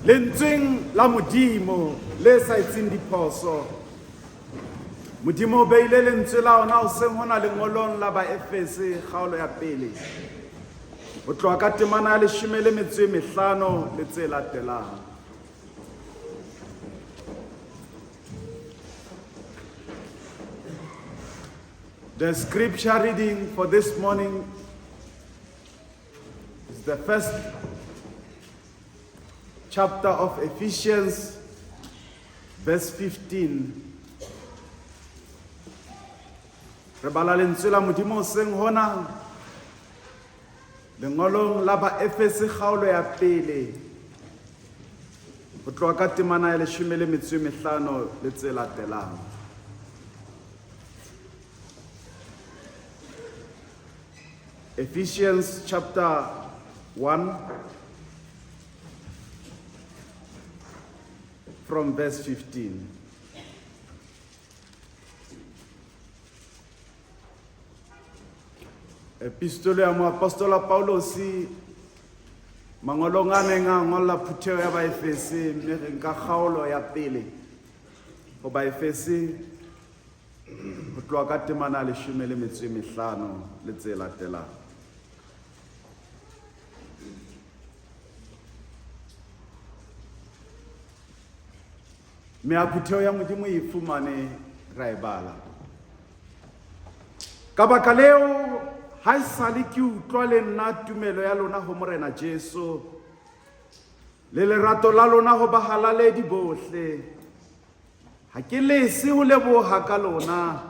Lentsweng la Modimo le sa etseng diphoso. Modimo o beile lentswe la ona hoseng hona lengolong la Baefese kgaolo ya pele. Ho tloha ka temana ya leshome le metso e mehlano le tse latelang. The scripture reading for this morning is the first chapter of Ephesians, verse 15. Re bala lentswe la Modimo hoseng hona lengolong la Baefese kgaolo ya pele ho tloha ka temana ya leshome le metso e mehlano le tse latelang. Ephesians chapter 1 from verse 15. Epistole ya moapostola Paulosi mangolong a neng a ngolla phutheho ya Baefese mme re nka kgaolo ya pele ho Baefese ho tloha ka temana ya leshome le metso e mehlano le tse latelang. Mme a phutheho ya Modimo e fumane ra e bala. Ka baka leo, ha esale ke utlwa le nna tumelo ya lona ho Morena Jesu le lerato la lona ho bahalaledi bohle, ha ke lese ho leboha ka lona,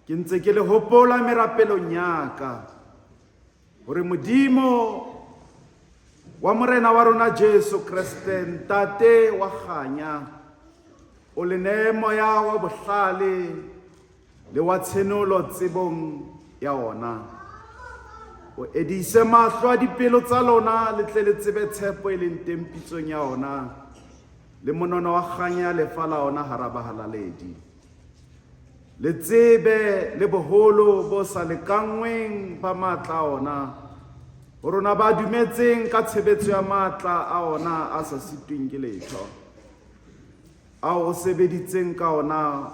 ke ntse ke le hopola merapelong ya ka, hore Modimo wa Morena wa rona Jesu Kreste, Ntate wa kganya, o le nee moya wa bohlale le wa tshenolo tsebong ya ona. O edise mahlo a dipelo tsa lona, le tle le tsebe tshepo e leng teng pitsong ya ona, le monono wa kganya ya lefa la ona hara bahalaledi. Le tsebe le boholo bo sa lekanngweng ba matla a ona ho rona ba dumetseng ka tshebetso ya matla a ona a sa sitweng ke letho, ao o sebeditseng ka ona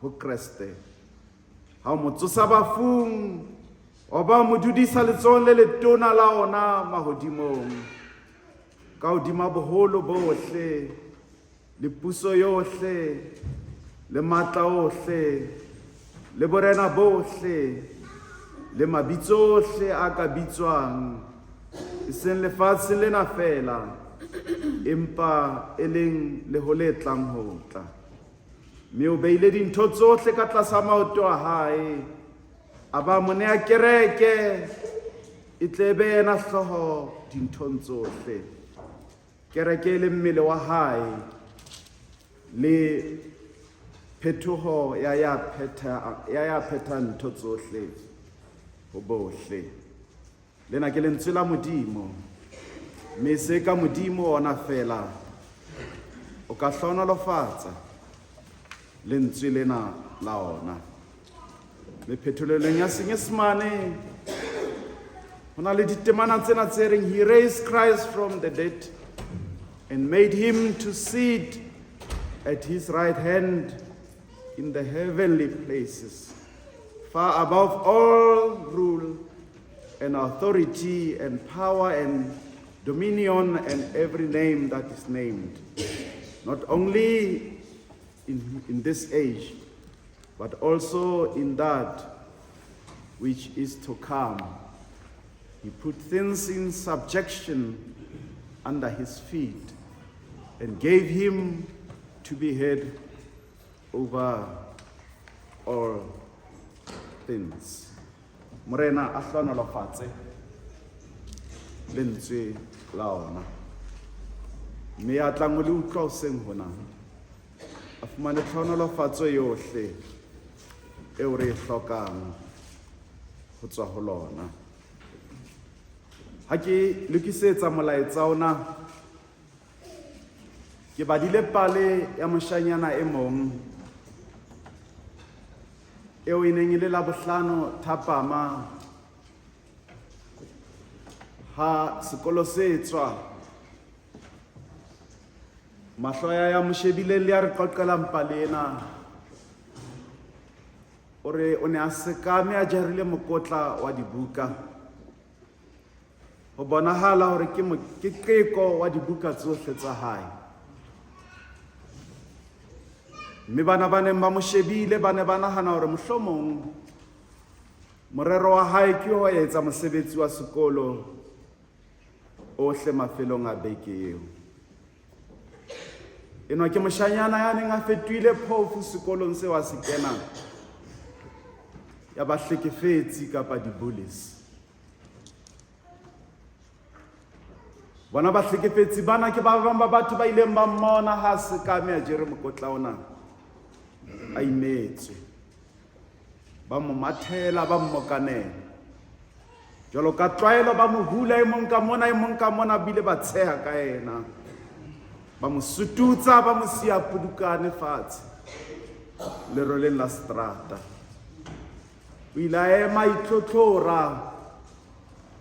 ho Kreste, ha o mo tsosa bafung, wa ba mo dudisa letsohong le letona la ona mahodimong, ka hodima boholo bohle le puso yohle le matla ohle le borena bohle le mabitso ohle a ka bitswang, e seng lefatsheng lena feela, empa e leng le ho le tlang ho tla. Mme o beile dintho tsohle ka tlasa maoto a hae, a ba mo nea kereke, e tle be yena hlooho dinthong tsohle. Kereke e le mmele wa hae le phetoho ya ya phetha ya ya phethang ntho tsohle ho bohle. Lena ke lentswe la Modimo, mme se ka Modimo ona fela o ka hlohonolofatsa lentswe lena la ona. Mme phetholelong ya Senyesemane ho na le ditemana tsena tse reng he raised Christ from the dead and made him to sit at his right hand in the heavenly places, far above all rule and authority and power and dominion and every name that is named, not only in this age, but also in that which is to come. He put things in subjection under his feet and gave him to be head over all things. Morena a hlohonolofatse lentswe la ona. Mme ya tlang ho le utlwa hoseng hona, a fumane tlhohonolofatso yohle eo re e hlokang ho tswa ho lona. Ha ke lokisetsa molaetsa ona, ke badile pale ya moshanyana e mong eo e neng e le Labohlano thapama ha sekolo se tswa. Mahlo ya ya mo shebileng le ya re qoqelang pale ena. O re o ne a sekame a jarile mokotla wa dibuka. Ho bonahala hore ke ke qeko wa dibuka tsohle tsa hae. Mme bana ba neng ba mo shebile ba ne ba nahana hore mohlomong morero wa hae ke ho etsa mosebetsi wa sekolo ohle mafelong a beke eo. Enwa ke moshanyana ya neng a fetohile phofu sekolong seo a se kenang ya bahlekefetsi kapa di-bullies. Bona bahlekefetsi bana ke ba bang ba batho ba ileng ba mmona ha sekame a jere mokotla ona a imetswe. Ba mo mathela, ba mmokanela. Jwalo ka tlwaelo ba mo hula e mong ka mona e mong ka mona bile ba tsheha ka yena. Ba mo sututsa, ba mo siya pudukane fatshe leroleng la seterata. O ile a ema a itlhotlhora,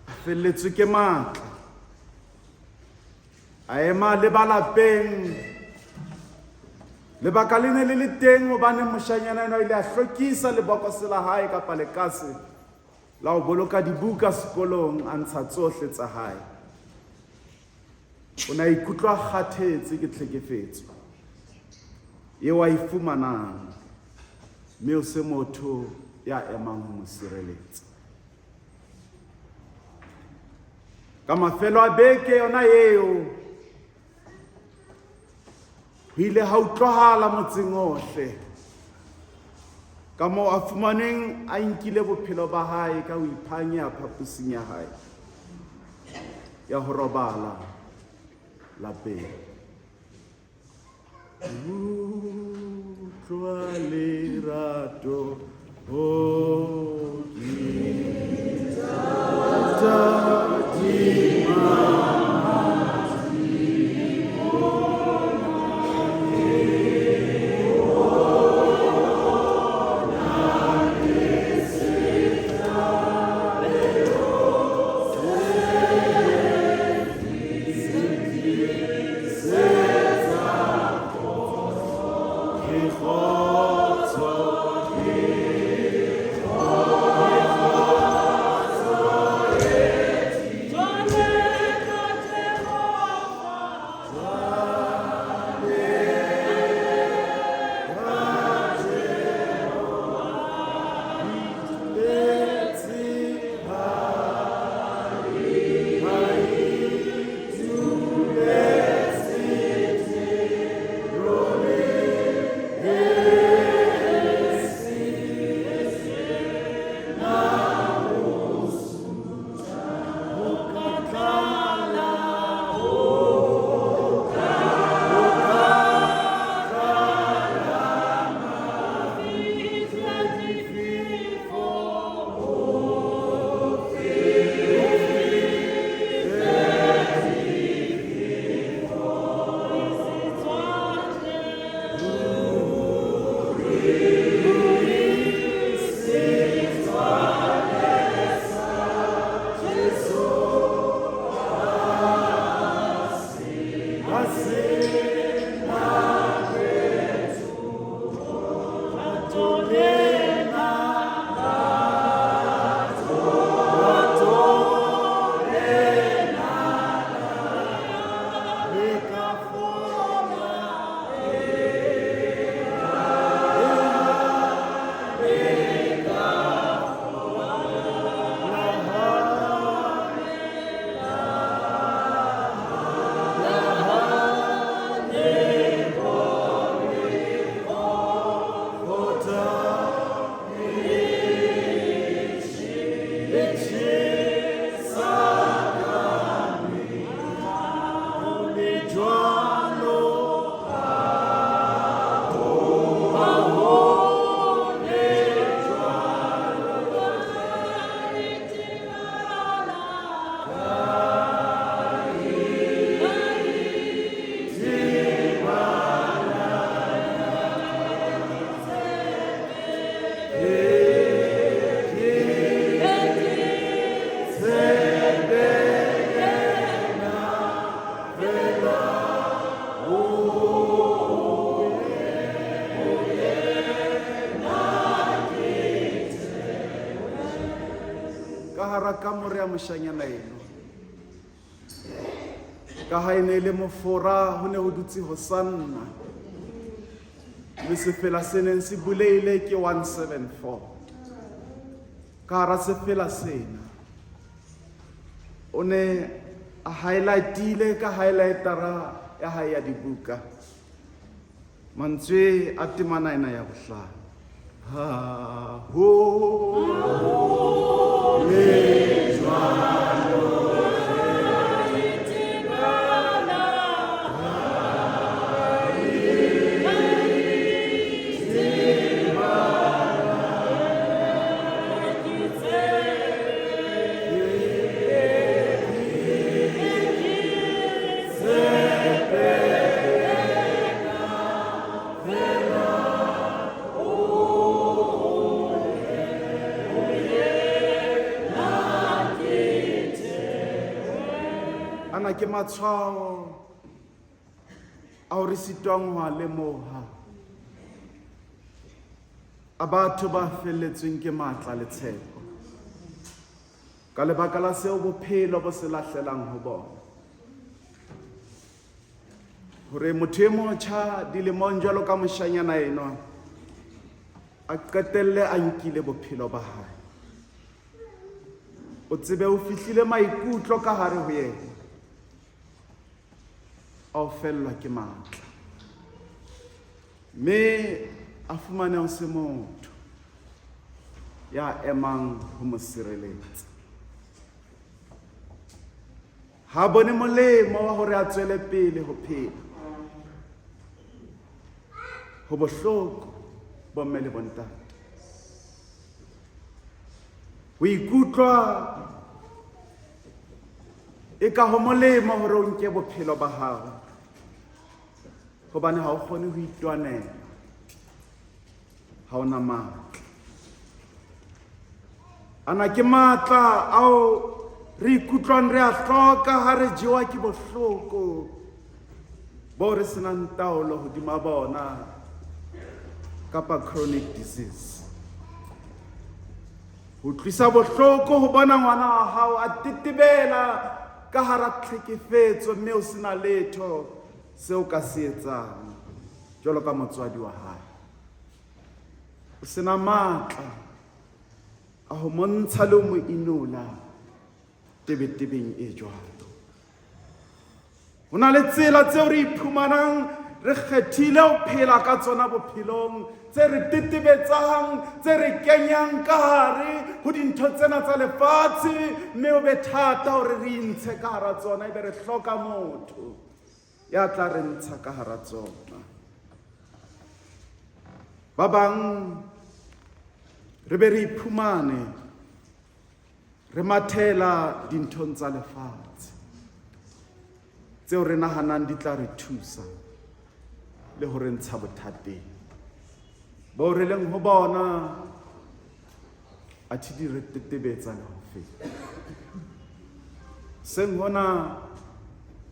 a felletswe ke matla. A ema le ba lapeng. Lebaka le ne le le teng hobane moshanyana enwa ile a hlwekisa lebokose la hae kapa lekase la ho boloka dibuka sekolong a ntsha tsohle tsa hae. O ne a ikutlwa kgathetse ke tlhekefetso eo a e fumanang mme o se motho ya emang ho mo sireletsa. Ka mafelo a beke yona eo ho ile ha utlwahala motseng ohle ka moo a fumanweng a nkile bophelo ba hae ka ho iphanyeha phaposing ya hae ya ho robala lapeng. Utlwa lerato ho kamore ya moshanyana eno. Ka ha e ne e le mofora, ho ne ho dutse hosanna. Mme sefela se neng se buleile ke 174. Ka hara sefela sena, o ne a highlightile ka highlightera ya hae ya dibuka mantswe a temana ena ya bohlano. Ha ho le jwalo. Ana ke matshwao ao re sitwang ho a lemoha a batho ba felletsweng ke matla le tshepo ka lebaka la seo bophelo bo se lahlelang ho bona. Hore motho e motjha dilemong jwalo ka moshanyana enwa a qetelle a nkile bophelo ba hae. O tsebe o fihlile maikutlo ka hare ho yena a o fellwa ke matla. Mme a fumane ho se motho ya emang ho mo sireletsa. Ha bone molemo wa hore a tswele pele ho phela. Ho bohloko bomme le bontate. Ho ikutlwa e ka ho molemo hore o nke bophelo ba hao hobane ha o kgone ho itwanela, ha o na matla. Ana ke matla ao re ikutlwang re a hloka ha re jewa ke bohloko bo re senang taolo hodima bona kapa chronic disease. Ho tlisa bohloko ho bona ngwana wa hao a tetebela ka hara tlhekefetso mme o sena letho seo ka se etsang jwalo ka motswadi wa hae. O sena matla a ho montsha le ho mo inola tebetebeng e jwalo. Ho na le tsela tseo re iphumanang re kgethile ho phela ka tsona bophelong, tse re tetebetsang, tse re kenyang ka hare ho dintho tsena tsa lefatshe, mme ho be thata hore re intshe ka hara tsona, ebe re hloka motho ya tla re ntsha ka hara tsona. Ba bang re be re iphumane re mathela dinthong tsa lefatshe tseo re nahanang di tla re thusa le ho re ntsha bothateng bo re leng ho bona, athe di re tetebetsa le ho feta. Seng hona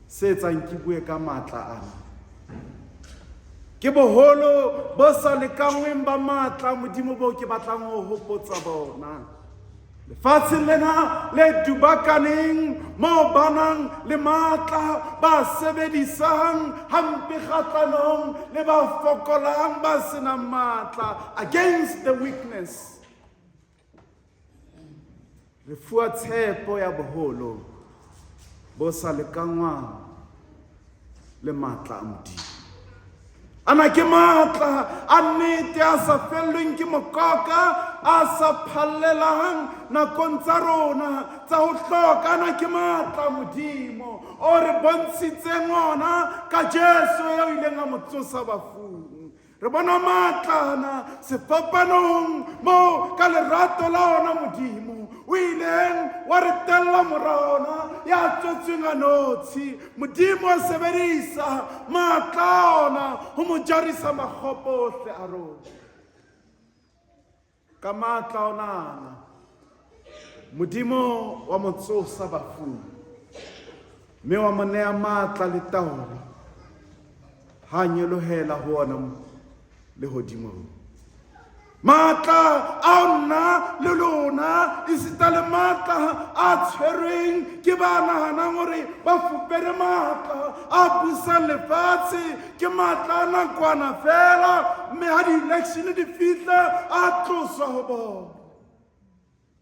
se etsang ke bue ka matla ana ke boholo bo sa lekanngweng ba matla Modimo boo ke batlang ho hopotsa bona. Lefatsheng lena le dubakaneng moo ba nang le matla ba sebedisang hampe kgahlanong le ba fokolang ba senang matla, against the weakness. Re fuwa tshepo ya boholo bo sa lekanngwang le matla a Modimo. Ana ke matla a nnete a sa fellweng ke mokoka, a sa phallelang nakong tsa rona tsa ho hloka. Ana ke matla a Modimo o re bontshitseng ona ka Jesu eo ileng a mo tsosa bafung. Re bona matla ana sefapanong moo ka lerato la ona Modimo o ileng wa re tella mora ona ya tswetsweng a notshi. Modimo a sebedisa matla a ona ho mo jarisa makgopo ohle a rona. Ka matla ona ana Modimo wa mo tsosa bafung mme wa mo neha matla le taolo ha nyolohela ho ona lehodimong. Matla ao nna le lona esita le matla a tshwerweng ke ba nahanang hore ba fupere matla a busang lefatshe ke matla a nakwana fela, mme ha di-election di fihla a tloswa ho bona.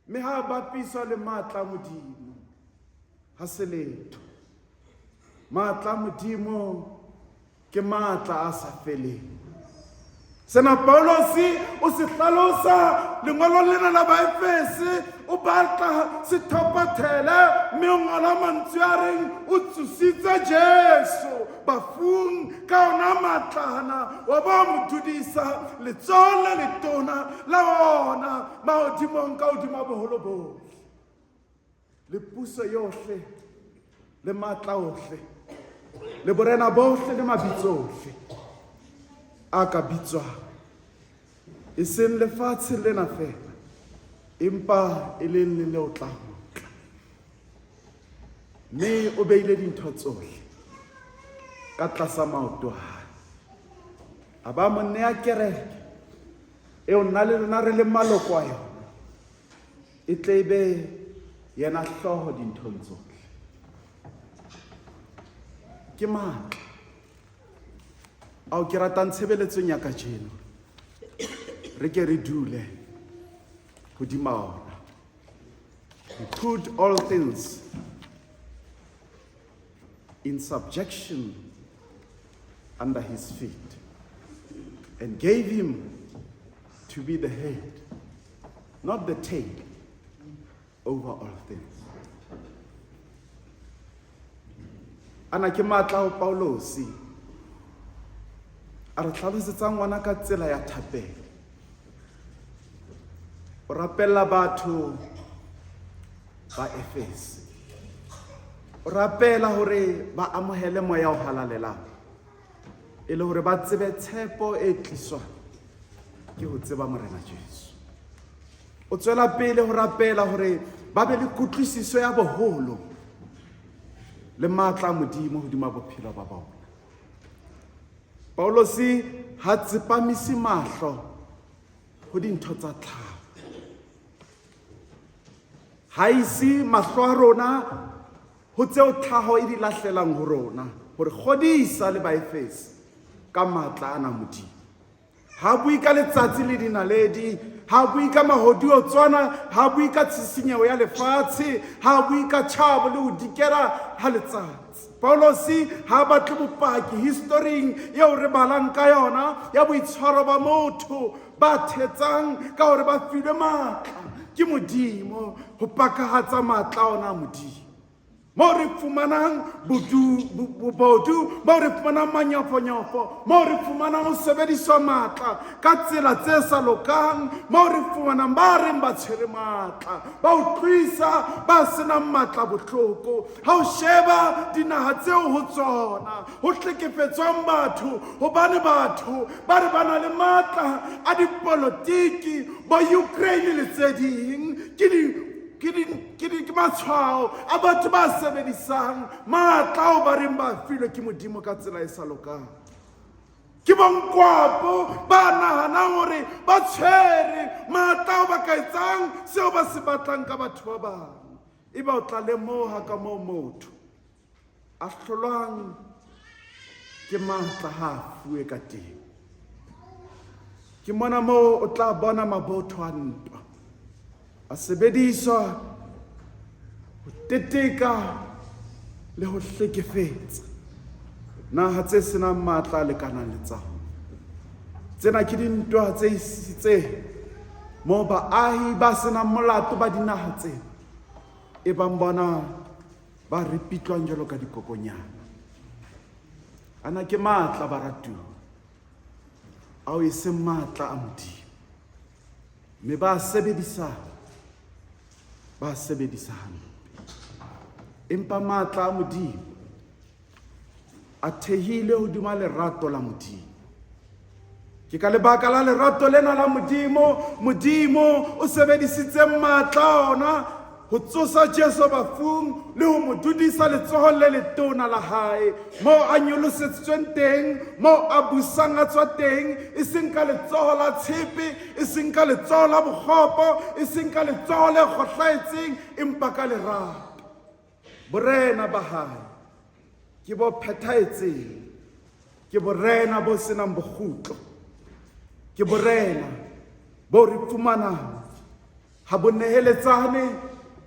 Mme ha a bapiswa le matla a Modimo ha se letho. Matla a Modimo ke matla a sa feleng. Sena Paulosi o se hlalosa lengolong lena la Baefese, o batla sethophathele mme o ngola mantswe a reng o tsositse Jesu bafung ka ona matlana, wa ba mo dudisa letsohong le letona la ona mahodimong ka hodima boholo bohle le puso yohle le matla ohle le borena bohle le mabitso ohle a ka bitswang, e seng lefatshe lena fela, empa e leng le leo tlang ho tla. Mme o beile dintho tsohle ka tlasa maoto a hae, a ba mo nea kereke eo nna le lona re leng maloko a yona, e tle e be yena hlooho dinthong tsohle. Ke matla ao ke ratang tshebeletsong ya kajeno re ke re dule hodima ona. He put all things in subjection under his feet and gave him to be the head, not the tail, over all things. Ana ke matla ao Paulosi a re tlhalosetsang ngwana ka tsela ya thapelo. O rapella batho ba Efese. O rapela hore ba amohele moya o halalelang e le hore ba tsebe tshepo e tliswang ke ho tseba Morena Jesu. O tswela pele ho rapela hore ba be le kutlwisiso ya boholo le matla a Modimo hodima bophelo ba bona. Paulosi ha tsepamise mahlo ho dintho tsa tlhaho. Ha ise mahlo a rona ho tseo tlhaho e di lahlelang ho rona, hore kgodisa le Baefese ka matla ana Modimo. Ha bue ka letsatsi le dinaledi, ha bue ka mahodiotswana, ha bue ka tshisinyeho ya lefatshe, ha bue ka tjhabo le ho dikela ha letsatsi. Paulosi ha batle bopaki historing eo re balang ka yona ya boitshwaro ba motho ba thetsang ka hore ba filwe matla ke Modimo ho pakahatsa matla ona a Modimo. Moo re fumanang bobodu, moo re fumanang manyofonyofo, moo re fumanang ho sebediswa matla ka tsela tse sa lokang, moo re fumanang ba reng ba tshwere matla, ba utlwisa ba senang matla bohloko. Ha o sheba dinaha tseo ho tsona ho hlekefetswang batho hobane batho ba re ba na le matla a dipolotiki, bo Ukraine le tse ding, ke di ke di ke di ke matshwao a batho ba sebedisang matla ao ba reng ba filwe ke Modimo ka tsela e sa lokang. Ke bonkwapo ba nahanang hore ba tshwere matla ao ba ka etsang seo ba se batlang ka batho ba bang. Eba o tla lemoha ka moo motho a hlolwang ke matla ha a fuwe ka teng. Ke mona moo o tla bona mabotho a ntwa a sebediswa ho teteka le ho hlekefetsa naha tse senang matla a lekanang le tsa tsena. Ke dintwa tse isitseng moo baahi ba senang molato ba dinaha tsena e bang bona ba ripitlwang jwalo ka dikokonyana. Ana ke matla, baratuwa, ao e seng matla a Modimo, mme ba sebedisa ba sebedisa hampe. Empa matla a Modimo a thehile hodima lerato la Modimo. Ke ka lebaka la lerato lena la Modimo, Modimo o sebedisitse matla ona. Ho tsosa Jesu bafung le ho mo dudisa letsohong le letona la hae, moo a nyolosetsweng teng, moo a busang a tswa teng, e seng ka letsoho la tshepe, e seng ka letsoho la bokgopo, e seng ka letsoho le kgohlahetseng, empa ka lerato. Borena ba hae ke bo phethahetseng, ke borena bo senang bokgutlo, ke borena bo re fumanang Ha bo neheletsane,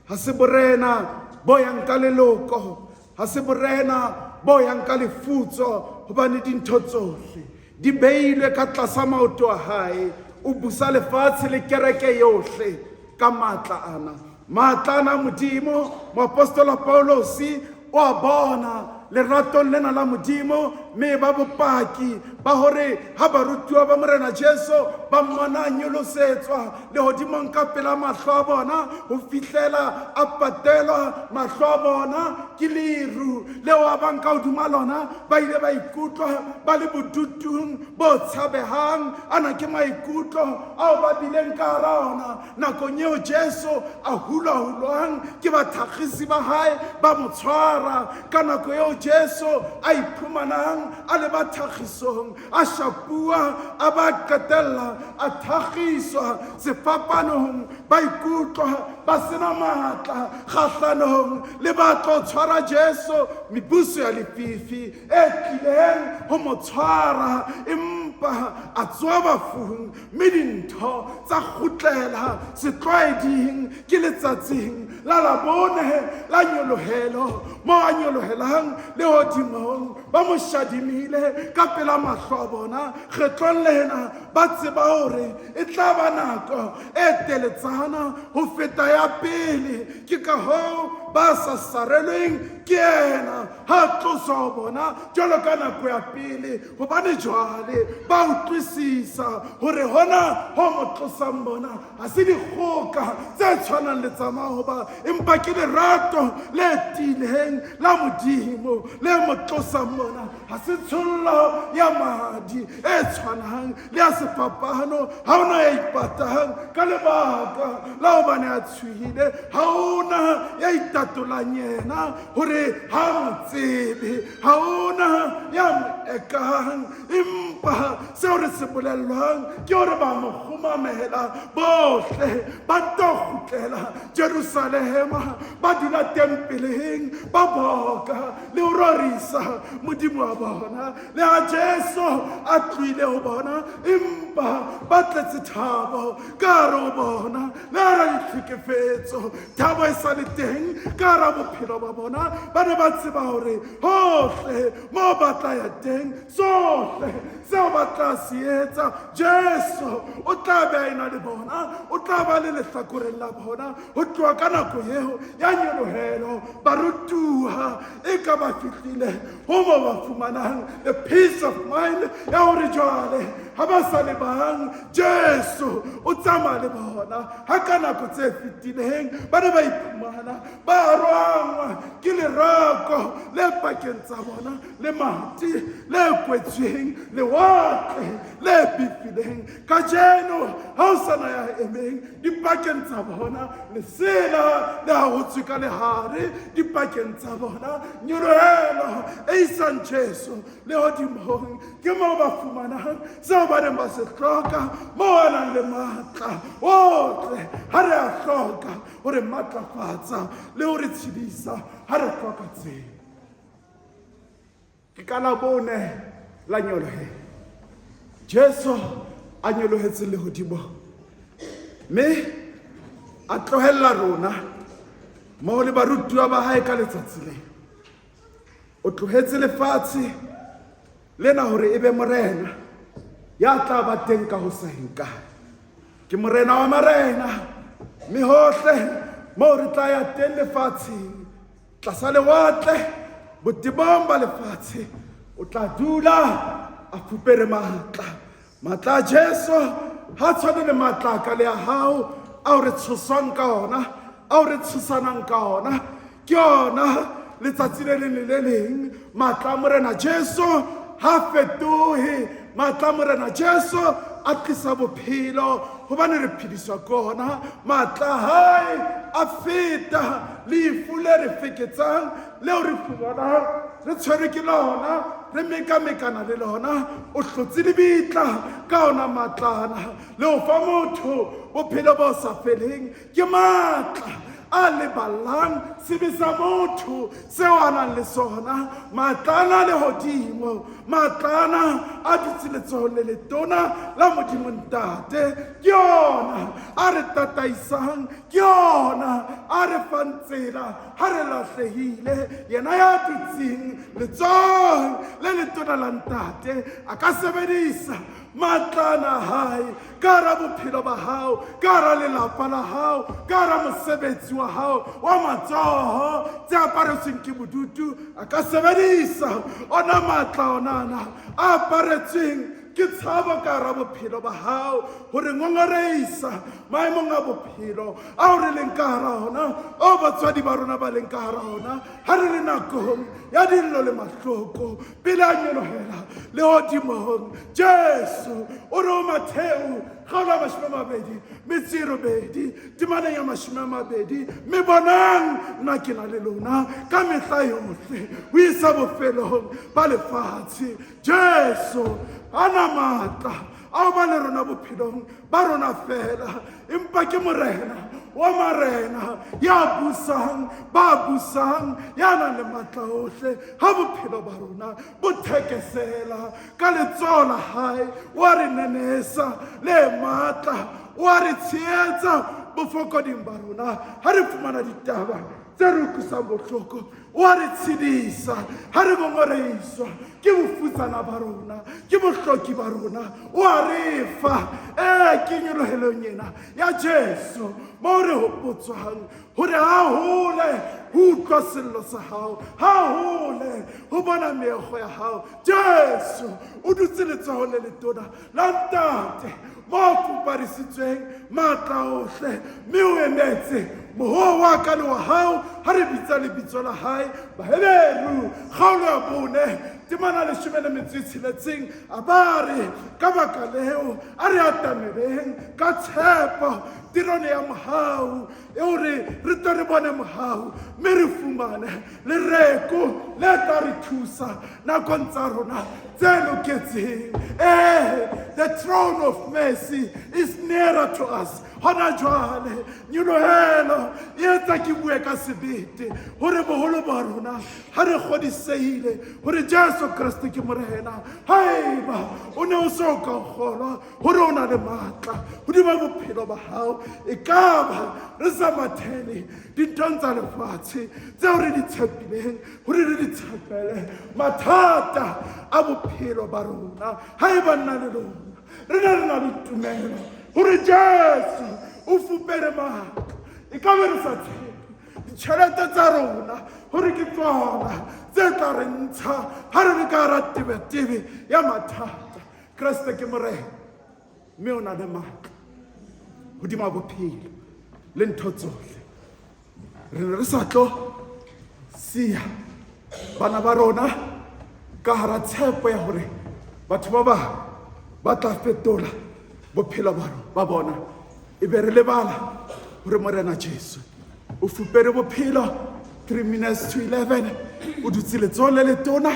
ha se borena bo yang ka leloko, ha se borena bo yang ka lefutso, hobane dintho tsohle di beilwe ka tlasa maoto a hae. O busa lefatshe le kereke yohle ka matla ana. Matla ana a Modimo, moapostola Paulosi o a bona leratong lena la Modimo, mme ba bopaki ba hore ha barutuwa ba Morena Jesu ba mmona a nyolosetswa lehodimong ka pela mahlo a bona ho fihlela a patelwa mahlo a bona ke leru leo a bang ka hodima lona, ba ile ba ikutlwa ba le bodutung bo tshabehang. Ana ke maikutlo ao ba bileng ka hara ona Nakong eo Jesu a hulwa-hulwang ke bathakgisi ba hae ba mo tshwara, ka nako eo Jesu a iphumanang a le bathakgisong, a shapuwa, a ba qetella a thakgiswa sefapanong, ba ikutlwa ba sena matla kgahlanong le ba tlo tshwara Jesu, mebuso ya lefifi e tlileng ho mo tshwara, empa a tsoha bafung mme dintho tsa kgutlela setlwaeding. Ke letsatsing la Labone la nyolohelo moo a nyolohelang lehodimong, ba mo shadimile ka pela mahlo a bona. Kgetlong lena ba tseba hore e tla ba nako e teletsana ho feta ya pele, ke ka hoo ba sa sarelweng ke yena ha tloswa ho bona jwalo ka nako ya pele, hobane jwale ba utlwisisa hore hona ho mo tlosang bona ha se dikgoka tse tshwanang le tsa maoba, empa ke lerato le tiileng la Modimo le mo tlosang mona. Ha se tshollo ya madi e tshwanang le ya sefapano. Ha ona ya ipatang ka lebaka la hobane a tshohile, ha ona ya itatolang yena hore ha mo tsebe, ha ona ya mo ekang, empa seo re se bolellwang ke hore ba mo kgumamela bohle, ba nto kgutlela Jerusalema, ba dula tempeleng, ba boka le ho rorisa Modimo wa bona. Le ha Jesu a tlohile ho bona, empa ba tletse thabo ka hare ho bona, le hara ditlhekefetso thabo e sa le teng ka hara bophelo ba bona. Ba ne ba tseba hore hohle moo ba tla ya teng, sohle seo ba tla se etsa, Jesu o tla be a ena le bona, o tla ba le lehlakoreng la bona. Ho tloha ka nako eo ya nyolohelo, barutuwa e ka ba fihlile ho mo ba fumanang the peace of mind ya hore jwale ha ba sa le bang, Jesu o tsamaya le bona. Ha ka nako tse fetileng ba ne ba iphumana ba rwangwa ke lerako le pakeng tsa bona le mati le kwetsweng, lewatle le befileng, kajeno ha o sa na ya emeng dipakeng tsa bona, lesela le hahotswe ka lehare dipakeng tsa bona. Nyolohelo e isang Jesu lehodimong ke moo ba fumanang seo ba neng ba se hloka, moo a nang le matla otle ha re a hloka ho re matlafatsa le ho re tshedisa ha re hloka tsebo. Ke ka Labone la nyolohelo Jesu a nyolohetse lehodimong, mme a tlohella rona mmoho le barutuwa ba hae ka letsatsi leo. O tlohetse lefatshe lena hore e be morena ya tla ba teng ka ho sa yeng kae. Ke morena wa marena, mme hohle moo re tla ya teng lefatsheng, tlasa lewatle, botebong ba lefatshe, o tla dula a fupere matla. Matla a Jesu ha tshwane le matla a ka le a hao ao re tshoswang ka ona, ao re tshosanang ka ona. Ke ona letsatsi le leng le le leng. Matla a Morena Jesu ha fetohe. Matla a Morena Jesu a tlisa bophelo hobane re phediswa ke ona. Matla a hae a feta lefu le re feketsang leo re fumanang re tshwerwe ke lona, re mekamekana le lona. O hlotse lebitla ka ona matlana le ho fa motho bophelo bo sa feleng. Ke matla a leballang sebe sa motho seo a nang le sona. Matla ana a lehodimo, matla ana a dutse letsohong le letona la Modimo Ntate, ke ona a re tataisang, ke ona a re fang tsela ha re lahlehile. Yena ya dutseng letsohong le letona la Ntate a ka sebedisa matla ana a hae ka hara bophelo ba hao, ka hara lelapa la hao, ka hara mosebetsi wa hao wa matsoho tse aparetsweng ke bodutu. A ka sebedisa ona matla onana a aparetsweng ke tshabo ka hara bophelo ba hao hore ngongoreisa maemong a bophelo ao re leng ka hara ona, ao batswadi ba rona ba leng ka hara ona ha re le nakong ya dillo le mahloko pele a nyolohela lehodimong. Jesu o re ho Matheu kgaolo ya 28 temaneng ya 20, mme bonang, nna ke na le lona ka mehla yohle ho isa bofelong ba lefatshe. Jesu a na matla ao ba le rona bophelong ba rona fela, empa ke Morena wa marena ya busang ba busang, ya nang le matla ohle. Ha bophelo ba rona bo thekesela, ka letsoho la hae wa re nenesa le matla, wa re tshehetsa bofokoding ba rona. Ha re fumana ditaba tse re utlwisang bohloko, wa re tshedisa. Ha re ngongoreiswa ke bofutsana ba rona, ke bohloki ba rona, wa re fa. Ee, ke nyolohelong ena ya Jesu moo re hopotswang hore ha hole ho utlwa sello sa hao, ha hole ho bona meokgo ya hao. Jesu o dutse letsohong le letona la Ntate mo fuparisitsweng matla ohle, mme o emetse mohoo wa ka le wa hao ha re bitsa lebitso la hae. Baheberu kgaolo ya 4 temana 16, a ba re ka baka leo a re atameleng ka tshepo terone ya mohau, e hore re tle re bone mohau mme re fumane lereko le tla re thusa nakong tsa rona tse loketseng. Ee, the throne of mercy is nearer to us hona jwale. Nyolohelo e etsa ke bue ka sebete hore boholo ba rona ha re kgodisehile hore Jesu Kreste ke Morena. Haeba o ne o so ka kgolwa hore o na le matla hodima bophelo ba hao, e ka ba re sa mathele dinthong tsa lefatshe tseo re di tshepileng hore re di tshepele mathata a bophelo ba rona. Haeba nna le lona re ne re na le tumelo hore Jesu o fupere matla, e ka be re sa tshepe ditjhelete tsa rona hore ke tsona tse tla re ntsha ha re le ka hara tebetebe ya mathata. Kreste ke Morena, mme o na le matla hodima bophelo le ntho tsohle. Re ne re sa tlo siya bana ba rona ka hara tshepo ya hore batho ba bang ba tla fetola bophelo ba bona, e be re lebala hore Morena Jesu o fupere bophelo. 3 minutes to 11, o dutse letsoho le letona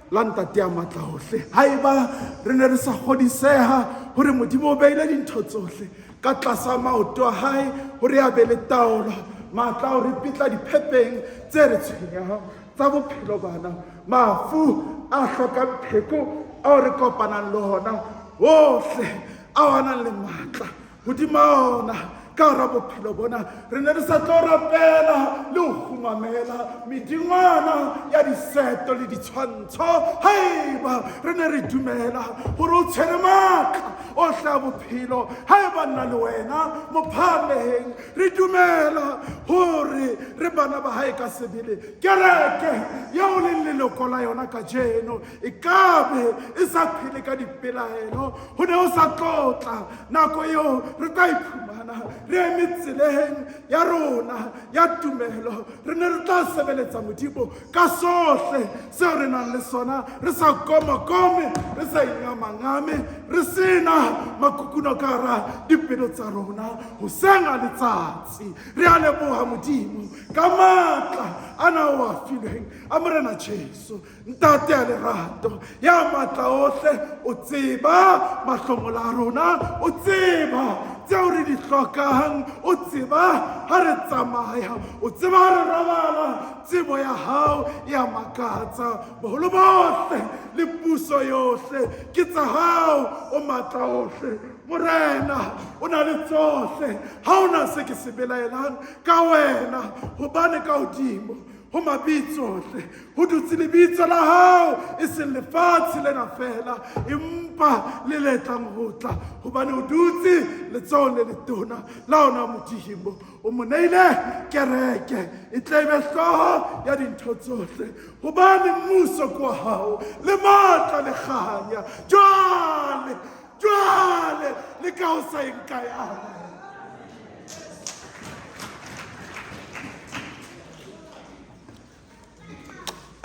la Ntate ya matla ohle. Haeba re ne re sa kgodiseha hore Modimo o beile dintho tsohle ka tlasa maoto a hae hore a be le taolo, matla a ho re pitla diphepeng tse re tshwenyang tsa bophelo bana, mafu a hlokang pheko ao re kopanang le hona ohle ao a nang le matla hodima ona ka hara bophelo bona, re ne re sa tlo rapela le ho kgumamela medingwana ya diseto le ditshwantsho. Haeba re ne re dumela hore o tshwere matla ohle a bophelo, haeba nna le wena mophahameng re dumela hore re bana ba hae ka sebele, kereke eo leng leloko la yona kajeno e kabe e sa phele ka dipelaelo. Ho ne ho sa tlotla nako eo re tla iphumana re eme tseleng ya rona ya tumelo, re ne re tla sebeletsa Modimo ka sohle seo re nang le sona, re sa komakome, re sa ingamangame, re sena makukuno ka hara dipelo tsa rona hoseng a letsatsi. Re a leboha Modimo ka matla ana o a filweng a Morena Jesu. Ntate ya lerato, ya matla ohle, o tseba mahlomola a rona, o tseba tseo re di hlokang, o tseba ha re tsamaya, o tseba ha re robala. Tsebo ya hao ya makatsa. Boholo bohle le puso yohle ke tsa hao, o matla ohle. Morena, o na le tsohle, ha o na se ke se belaelang ka wena, hobane ka hodimo ho mabitso ohle ho dutse lebitso la hao, e seng lefatshe lena fela, empa le le tlang ho tla, hobane o dutse letsohong le letona la ona Modimo. O mo neile kereke e tle be hlooho ya dintho tsohle, hobane mmuso ke wa hao, le matla le kganya, jwale jwale le ka ho sa eng kae. Amen.